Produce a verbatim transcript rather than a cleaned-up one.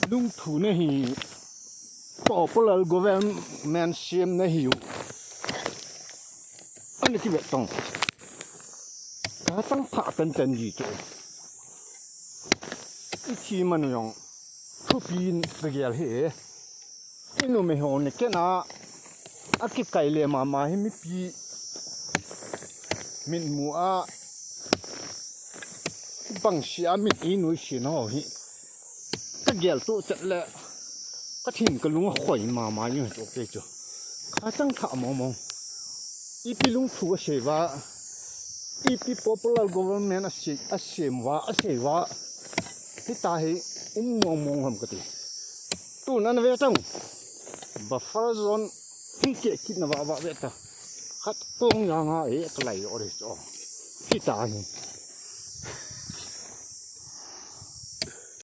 lungthim nahi, popular government sem nahi u. Ana kive tong. Ka tang pha tan tan ji chu. I thi man jong. Thupi in ka gel hi. I numei ho ni kena. A kikai le mama hi mipi. Min mu a. Bang si a min i nui si no hi. Ka gel tu chat le. Ka thin ka lung a khoi mama jong chu ke chu. Ka tang pha mo mo. Ipi lungthim a sei va. Ipi popular government a sei, a sem va, a sei va. Hita hi um mong mong ham kati. Tun ana ve tang. Buffer zone hi ke kit na va va ve ta. Khat tong jang a e ka lai o re cho. Hita hi.